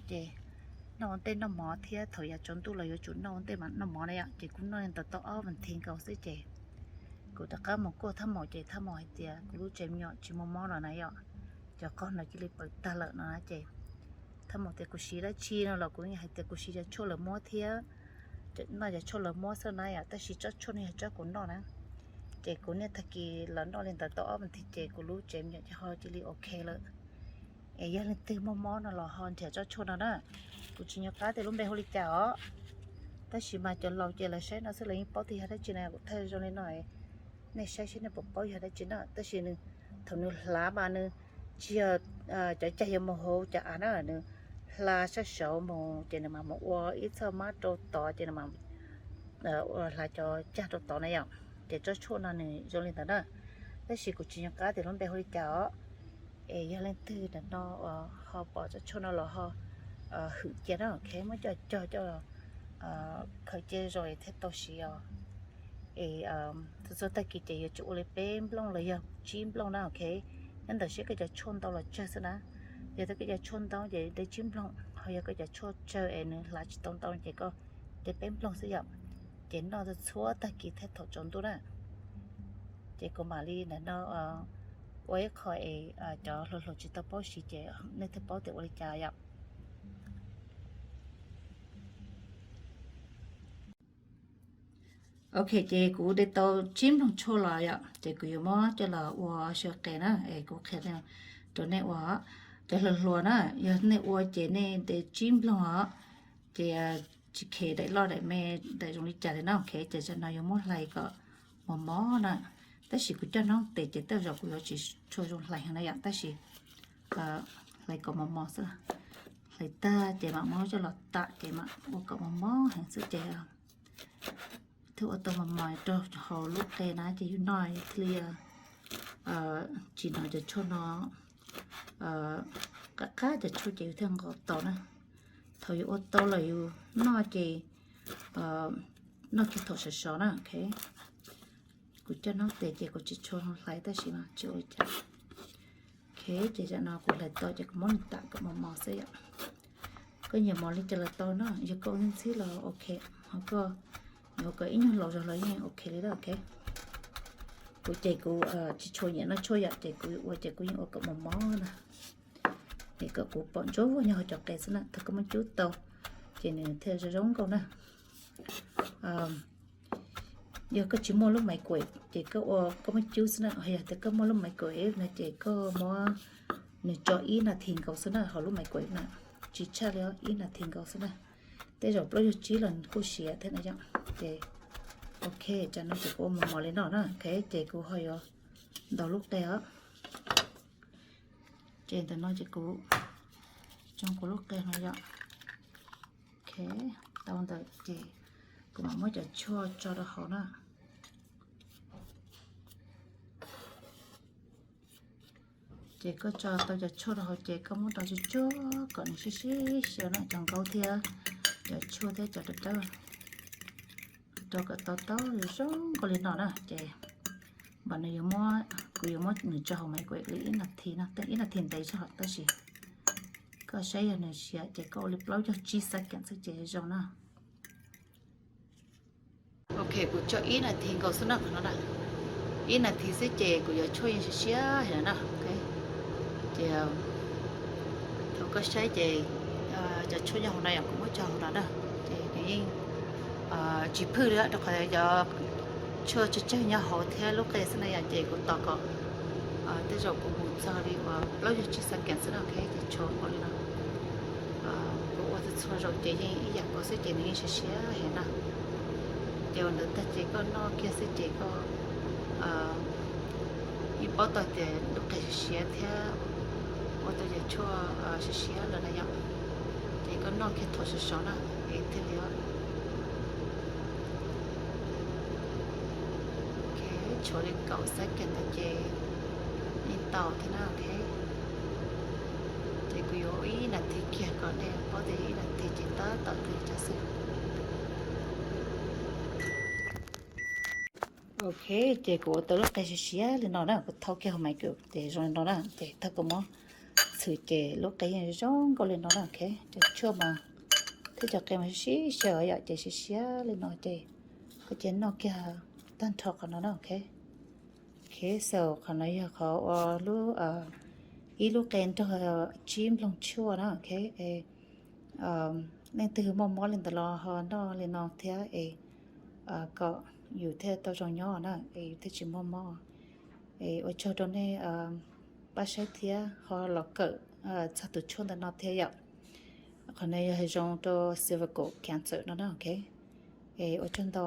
ces noj ua ntej noj mov thiab thaum yav tsaus ntuj los yuav tsum noj ua ntej noj mov na yom. Ces kuv noj li ntawd tau ob vas thiv nkaus xwb ces kuv rov qab mus kuaj thaj maum ces thaj maum hais tias kuv lub tsev me nyuam tsis muaj mob no na yom, cov qaug no cia li pawv tag lawm no na ces thaj maum tias kuv siv dab tsi no los kuv yeej hais tias kuv siv cov tshuaj lawv muab thiab, noj cov tshuaj lawv muab xwb na yom, tab sis tsob tshuaj no yog tsob kuv noj na. Ces kuv niaj tag kis los noj li ntawd tau ob vas thiv ces kuv lub tsev me nyuam ces ho cia li ok lawm. Es yog leej twg muaj mob no los ho nrhiav tsob tshuaj no na. Kuv tsis nco qab tias lub npe hu li cas os, tab sis mas cov laus ces lawv saib no xwb lawv yeej paub tias yog dab tsi na. Kuv thaij zoo li no, nej saib seb nej puas paub yog dab tsi na. Tab sis nws, thaum nws hlav mas nws tsis yog cov cag yuav mus hauv cov av na, nws hla sab saud mus ces nws mam mus ua ib txoj mab rau tod ces nws mam ua hlav cov cag rau tod na yom. Ces tsob tshuaj no nws zoo li ntawd na, tab sis kuv tsis nco qab tias lub npe hu li cas os. Es yog leej twg ntawm no ho pom tsob tshuaj no los ho hwm cia na, ok, muab coj cog coj khaws cia zoo es thiaj tau siv os. Es txhua txhua tag kis ces yuav tsum ua li peb nplooj los yog tsib nplooj na, ok. Nyob ntawm seb koj cov tshuaj ntau los tsawg xwb na. Yog tias koj cov tshuaj ntau ces de tsib nplooj, ho yog koj cov tshuaj tsawg es nws hlav tsis tau ntau ces koj de peb nplooj xwb yom. Ces noj txhua txhua tag kis thiab thaum tsaus ntuj na. Ces kuv mam li ntawm no ua ib qho es cov hluas hluas tsis tau paub siv ces nej thiaj paub tias ua li cas yom. Ok, ces kuv de tau tsib nplooj tshuaj los yom, ces kuv yuav muab coj los ua saw qe na, es kuv qhia rau nej ua. Cov hluas hluas na, yog nej ua ces nej de tsib nplooj os, ces tsis kheev daim loj daim me, daim zoo li cas li na, ok, ces tam no yuav muab hlais kom mos mos na. Tab sis kuv coj noob tes ces tej zaum kuv yuav tsis tshua zoo hlais heev na yom, tab sis hlais kom mos mos xwb. Hlais tag ces mam muab coj los tam ces mam ua kom mos mos heev xwb ces thiaj ua tau mos mos rau hauv lub qe na ces yus noj thiaj li tsis hnov cov tshuaj no, qab qab cov tshuaj ces yus thiaj nqos tau na. Thaum yus ua tau lawm yus noj ces noj kiag thaum sov sov na, ok. Kuv coj noob tes ces kuv tsis tshua hlais tab sis mas tsis ua li cas. Ok, ces tam no kuv hlais tau ces kuv muab nws tam kom mos mos xwb yom. Koj nyiam mos li cas los tau na, yog koj ua ntxhib los ok, ho koj nyiam ua kom ib nyuag laus zog los yeej ok li na, ok. Kuv ces kuv tsis tshua nyiam noj tshuaj yom, ces kuv ua ces kuv yeej ua kom mos mos na. Es kom kuv pom ntsuab nyob hauv cov qe xwb na, thaum koj muab cub tau ces nws thiaj zoo zoo nkauj na. Yog koj tsis muaj lub maiv kuem ces koj ua koj muab cub xwb na, yog tias koj muaj lub maiv kuem no ces koj muab nws tso ib nas this nkaus xwb na hauv lub maiv kuem na, tsis tshaj li ib nas this nkaus xwb na. Tej zaum plaub caug tsib los kuj siav thiab na yom. Ces ok, tam no ces kuv ua mos mos li no na, ok, ces kuv ho yuav ntaus lub qe os. Ces ntawm no ces kuv tsoo kuv lub qe no yom. Ok, tau ntawd ces kuv mam muab cov tshuaj tso rau hauv na. Ces koj tso tau cov tshuaj rau hauv ces koj muab rau tsuag tsuag kom nws siav siav siav na, cov nkaub thiab cov tshuaj thiab cov dawb dawb. Rau kom tau taub zoo nkauj li no na ces npam no yuav muab, kuv yuav muab nws tso hauv maiv kuem li ib nas this no, ib nas this ntev zog tab sis koj saib yog nws siav ces koj ua li plaub caug tsib xab kees xwb ces zoo na. Ok, kuv tso ib nas this nkaus xwb na, qhov no na, ib nas this xwb ces kuv cov tshuaj yeej siav siav heev na. Ces thaum koj saib ces cov tshuaj nyob hauv no yom, kuv muab tso hauv no na, ces nws yeej tsis phwj li rau qhov cov tshuaj tsawg tsawg nyob hauv thiab lub qe xwb na yom, ces kuv tos kom tej zaum kuv mus txog li uas plaub caug tsib xab kees xwb na, ok, ces tshuaj nkaus li no. Kuv ua txhua txhua zaus ces yeej ib yam nkaus xwb ces nws yeej siav siav heev na. Ces ua ntawd tag ces koj noj kiag xwb ces koj yeej paub tau tias lub qe siav siav thiab ua tau cov tshuaj siav siav lawm na yom. Ces koj noj kiag thaum sov sov na, es thiaj li tshuav li kaum xab kees ntawd ces yeej tau thiab na, ok. Ces kuv yuav ib nas this kiag kom nej paub tias ib nas this ces tab tom tau li cas xwb. Ok, ces kuv ua tau lub qe siav siav li no na, kuv thau kiag hauv maiv kuem ces zoo li no na, ces thaum kuv muab Ces lub qe yeej zoo nkauj li no na, ok. Cov tshuaj mas thiab cov qe mas sib siab yom, ces sib siab li no ces koj cia noj kiag tag nrho qhov no na, ok. Ok, so qhov no yog qhov uas lub, ib lub qe nrog tsib nplooj tshuaj na, ok. Leej twg muaj mob li ntawd los ho noj li no thiab es kom yus thiaj tau zoo nyob na, es yus thiaj tsis muaj mob. Es ua tsaug rau nej pab saib thiab ho los kawm txog tus tshuaj ntawm no thiab yom. Qhov no yog zoo rau cervical cancer no na, ok. Es ua tsaug ntau.